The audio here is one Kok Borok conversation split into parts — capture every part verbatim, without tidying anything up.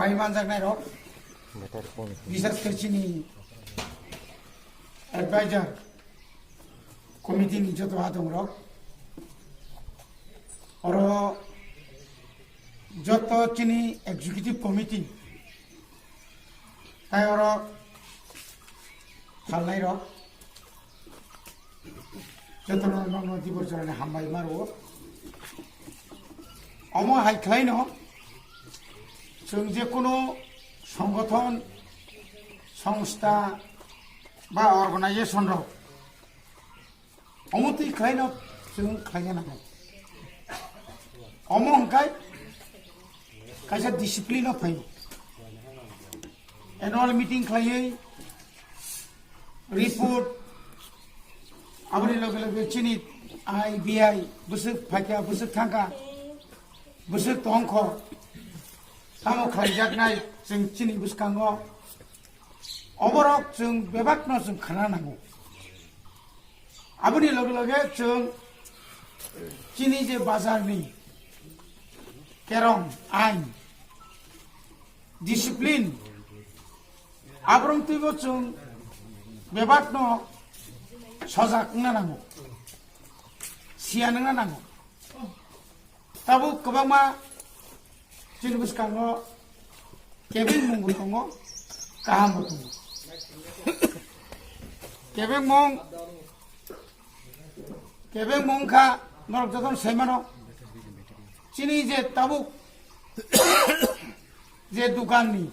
Bai manjaknai rok, bisas khe chini advisor committee ni joto adong rok, oro joto chini executive committee tai oro phalnai rok. Jotono nokno dibor jorani hambai maro. Omo hai khlaino chwng je kono songothon, songstha ba organization rok omo twi khlaino chwng khlaina nango. Omo hwnkhe kaisa discipline o phaio. Annual meeting khlaiwi report, aboni loge loge chini I B I bwswk phaikha, bwswk thangkha, bwswk tongkho, tamo khlaijaknai chwng chini bwskango. Oborok chwng bebakno chwng khna nango. Aboni loge loge chwng chini je bazarni kerong, ain, discipline, aborok twibo chwng bebakno sojak wngna nango, siyan wngna nango. Tabuk kwbangma chini bwskango kebengmung bo tongo, kaham bo tongo. Kebengmung, kebengmung kha norok jotono sai mano. Chini je tabuk je dukanni,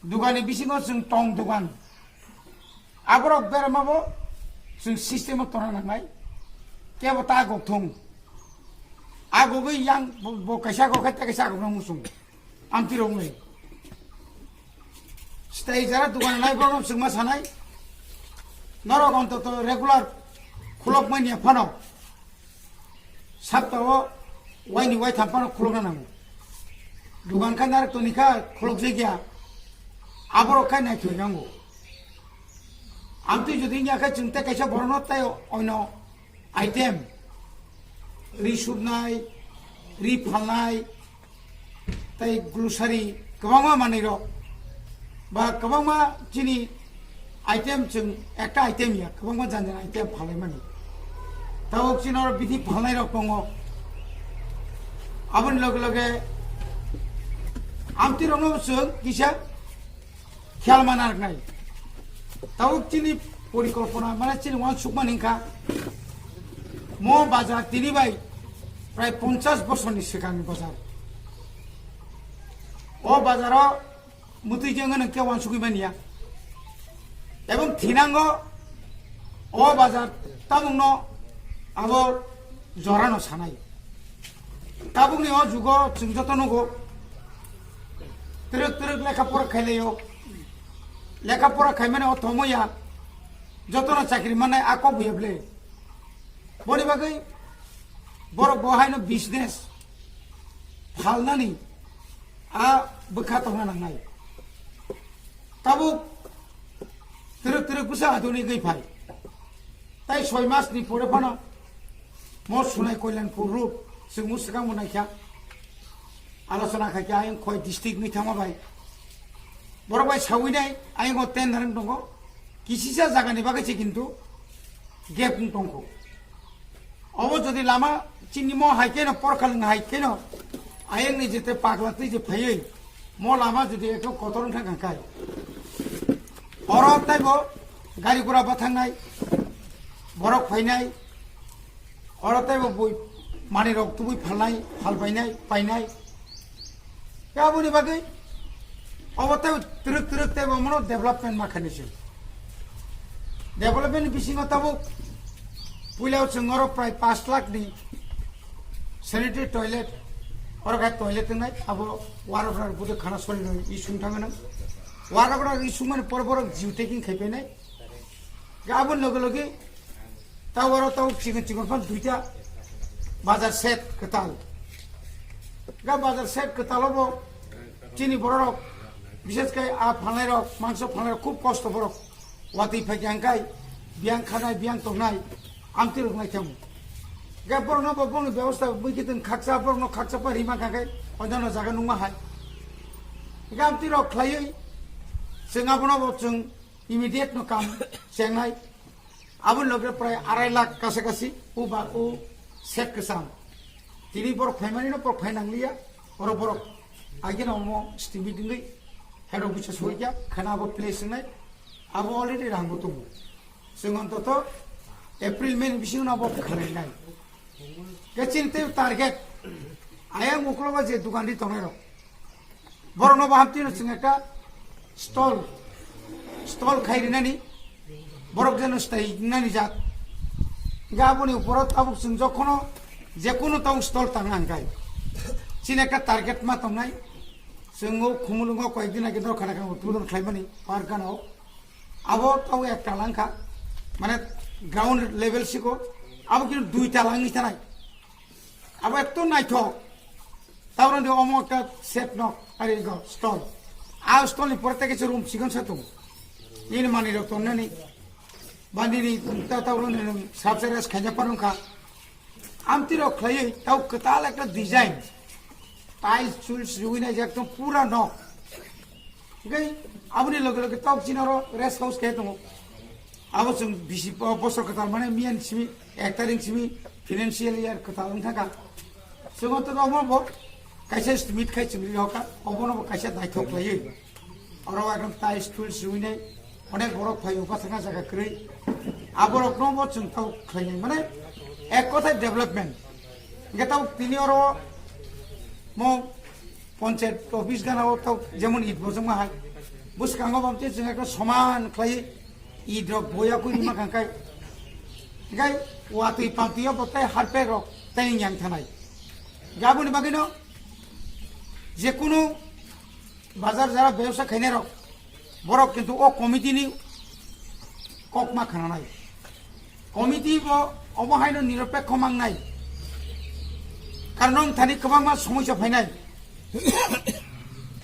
dukanni bisingo chwng tong dukan. Aborok berama bo chwng system o tona nangnai. Kebo ta gok thung. Agogwi yang bo, bo kaisa gok khai, ta kaisa gok nang musung. Amti rok nai. Stay jara dukan nai bono chwngma sanai. Norok ontoto regular khulok manya phano. Sapta o waini waitham phano khulokna nango. Dukan kha narwk toni kha khulokjak ya. Aborok khai naithok nango. Amtwi jodi wngya khe chwng tei kaisa borokno tei oino item, ri supnai, ri phalnai, tei grocery kwbangma manwi rok ba kwbangma chini item, chwng ekta item ya, kwbangma jan jan item phalai mani. Tabuk chini oro bithi phalnai rok tongo. Aboni loge loge amtwi rokno chwng kisa khiyal mana rwnai. Tabuk chini porikolpona, mane chini uansukmani wngkha, mo bazar tini bai prai ponchash bosorni swkangni bazar. O bazaro mwtwi jengno khe uansugwi manya. Ebong thinango o bazar tamungno abo jorano sanai. Tabukni o jugo chwng joto nugo, twrwk twrwk lekha pora khailaio. Lekha pora khaimani o thomoya, jotono chakri mannai a kok buya ble. Boni bagwi borok bo haino business phalnani a bwkha tongna nangnai. Tabuk twrwk twrwk bwsa aduni gwi phai. Tai soi mas ni pore phano mo Sunai Kalyanpur road chwngmo swkang bo naikha. Alochona khaikha ayang khoi district ni thangma bai. Borok bai sawi nai ayang o ten narang tongo. Kisisa jaga ni bagwi se kintu gap wng tongkho. Obo jodi lama chini mo hai keno porkhal wng hai keno ayang ni jete pagla twi je phaiwi mo lama jodi ekdom kotor wngkha kha khai. Oro taibo gari gura bathangnai, borok phainai, oro taibo bui manwi rok tubui phalnai, phal painai, painai. Aboni bagwi obo taibo twrwk twrwk taibo mono development ma khainai se. Development bisingo tabuk puila chwng oro prai pash lakh ni sanitary toilet, oro khe toilet wngnai, abo warok rok bude khana sori rok isung thangwi nang. Warok rok isung mani por borok jiu taking khai painai. Ga aboni loge loge ta oro tau chikon chikon phan duita bazar set kwtal. Ga bazar set kwtal obo chini borok rok, bishes khai a phalnai rok, mangso phalnai rok khub kosto borok. Watwi phaikha hwnkhe biyang khanai, biyang tongnai, amtwi rwknai thangmo. Hwnkhe borokno bo bongni bebosta bwkhe tong khaksa, borokno khaksa pa rima kha khe, ojono jaga nungma hai. Gamti rok khlaiwi chwng abono bo chwng immediate no kam chengnai. Aboni loge prai arai lakh kasa kasi u ba u set kwcham. Tini borok phaimani no borok phai nangliya. Oro borok ageno omo estimate wngwi head office o soikya khana abo place wngnai. Abo already rang bo tongo. Chwng ontoto April May ni bisingo no abo khlainai. Khe chini tei target ayang uklogo je dukan ri tongnai rok. Borokno bo hamtwi no chwng ekta stall, stall khai rinani, borok jeno stay nani jat. Ga aboni uporo tabuk chwng jokhono jekunu tabuk stall tang nang kai. Chini ekta target ma tongnai. Chwng o khumulwngo koyekdin age dor khana khana utlodon khlaimani park gana o. Abo tabuk ekta langkha, mane ground level siko, abo kintu duita langni tanai. Abo ekto naithok. Tauroni omo ekta set nok, ari go stall. A stall ni pore teke room chigon sa tongo. Nini mani rok tongnani. Ba nini ta tauroni sabse res khaina parung kha. Amti rok khlaiwi tau kwtal ekta design. Tiles, tuiles riwi nai ekdom pura nok. Hingke aboni loge loge tok chini oro rest house khe tongo. Abo chwng bisi bo-, bosor kwtal mane miyan simi ek tarik simi financial year kwtal wng thangkha. Chwng o to omo bo kaisa estimate khai chwng ri hoka, obono bo kaisa naithok khlaiwi. Oro ekdom tiles tuiles riwi nai onek borok phai upa thangna jaga kwrwi. Aborokno bo chwng tok khlainai mane ek kothai development. Hingke tabuk tini oro mo Panchayat office gana o tok jemon it bojongma hai. Bwskango bamtwi chwng ekta soman khlai it rok boya kwi rima kangkai. Hingke watwi pamtwi o botai harpek rok tei yang thanai. Gaboni bagwino jekunu bazar jara bebsa khainai rok borok kintu o committee ni kok ma khananai. Committee bo omo haino niropekho mangnai. Karon wng thani kwbangma somosya phainai.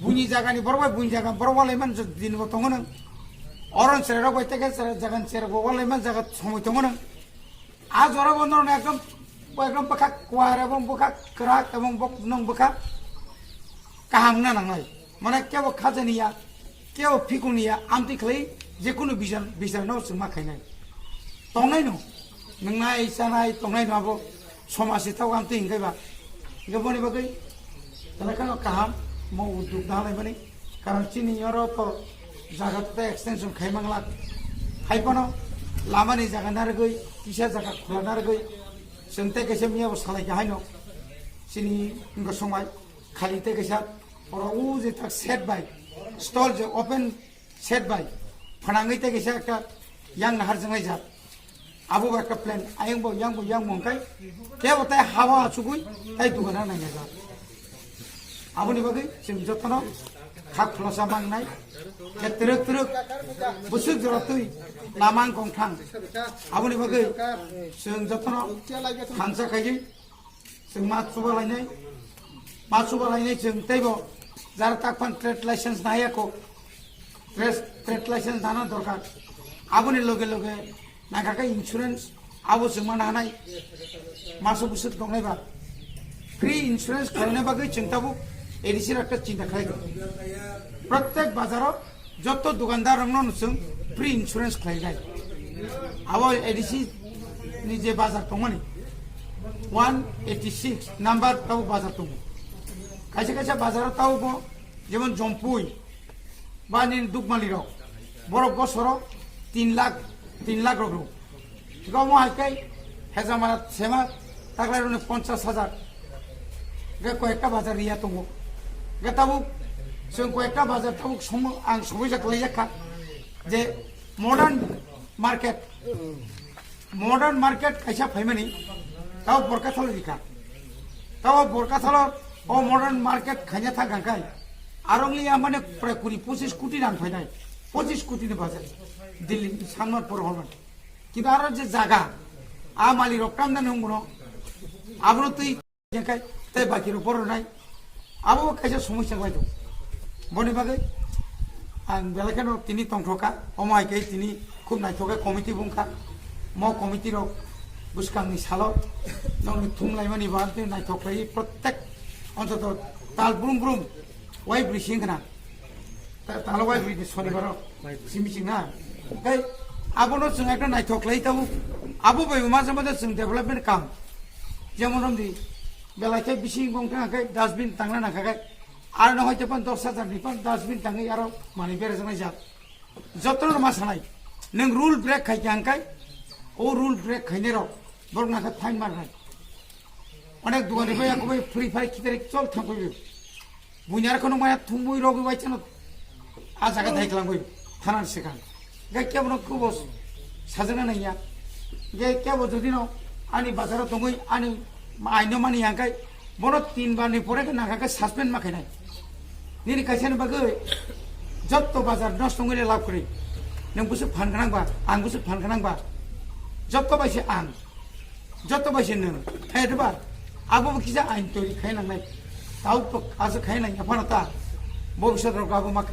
Buini jagani borok bai buini jaga borok walai man din bo tongo nang. Oron sere rok bai teke sere jagan sere bo walai man jaga somoi tongo nang. A jora bo norok ekdom, ekdom bwkha kwar ebong bwkha kwrak ebong bok nong bwkha kaham wngna nangnai. Mane kebo khajani ya, kebo phikuni ya, amtwi khlai jekunu bichar, bichar no chwngma khainai. Tongnai no, nwngnai, chanai, tongnai no abo somaj si tau amtwi hingkai ba. Hingke boni bagwi, tala kano kaham, mo udduk da halai mani. Karon chini oro to jaga to extension khai mangla. Hai phano lama ni jaga narwgwi, kisa jaga khula narwgwi, chwng tei kaisa miya bo salai kha haino. Chini wngkha somai. Khali tei kaisa oro o je tak set bai, stall je open set bai, phanangwi tei kaisa ekta yang nahar jwngai jat. Abo bai ekta plan, ayang bo, yang bo, yang bo hwnkhe, kebo tei hawa achugwi tei dugan ha nangya jat. Aboni bagwi chwng jotono kha khulasa mangnai, je twrwk twrwk bwswk jora twi lama wngkong thang. Aboni bagwi chwng jotono thansa khaigwi, chwng ma chuba lainai, ma chuba lainai chwng teibo jara tak phan trade license naiya kho, trade, trade license dana dorkar. Aboni loge loge naikha khe insurance abo chwng ma nanai, maso bwswk tongnai ba. Free insurance khlaina bagwi chwng tabuk A D C rok ta chinta khlai kho. Prottek bazaro joto dukandar rokno no chwng free insurance khlai nai. Abo A D C ni je bazar tongmani one eighty six number tabo bazar tongo. Kaisa kaisa bazar o tabo bo jemon Jompui ba nini Dukmali rok borok bosoro tin lakh, tin lakh rok rw. Thik omo hai khe hejamara sema taklai rwni ponchas hajar. Ge koyekta bazar riya tongo. Ge tabuk chwng koyekta bazar tabuk somo-, ang somoisa khlai jak kha je modern market, modern market kaisa phaimani tabo Borkathalo rikha. Tabo Borkathalo o modern market khaina thang kha khai arongli amane prai kuri pochis koti rang phainai. Pochis koti ni bazar Delhi ni Sanmat por horman. Kintu aro je jaga, a mali rok tamda nung bono, abono twi jengkai, tei baki rok boro nai, abo kaisa somosya bai tongo. Boni bagwi ang belai kheno tini tongthoka, omo hai khe tini khub naithok khe committee bungkha. Mo committee rok bwskangni salo nokni thum laimani bo ang tini naithok khlaiwi prottek ontoto tal brum brum wai bwrwi sing khna. Talo bai bini sonibaro simi ching na. Kai abono chwng ekta naithok khlai tabuk. Abo bai maja maja chwng development kam. Jemon romdi belai khe bising bong thang kai dustbin tangna nangkha kai. Ar no hoite pan dos hajar ni pan dustbin tangwi aro mani bere janai jak. Jotono ma sanai. Nang rule break khai khe angkai. O rule break khainai rok borok nangkha fine marnai. Onek dugani bai ako bai free fire khitere chol thangkoi. Bunyar kono maya thumui rogwi waisano a jaga dai klangwi thanan sikang. Gai kebo no kubo sajana naiya. Gai kebo jodi no ani bazaro tongwi ani aino mani yangkai bono tin bar ni pore ke nangkha ke suspend ma khainai. Nini kaisa ni bagwi jotto bazar nos tongwi le lab kwrwi. Nang busu phan gwnang ba, ang busu phan gwnang ba. Jotto bai se ang. Joto bai se nwng, hai de ba? Abo bo kisa ain tori khai nang nai. Tau to asa khai nang ya phano ta. Bo bisa rok abo ma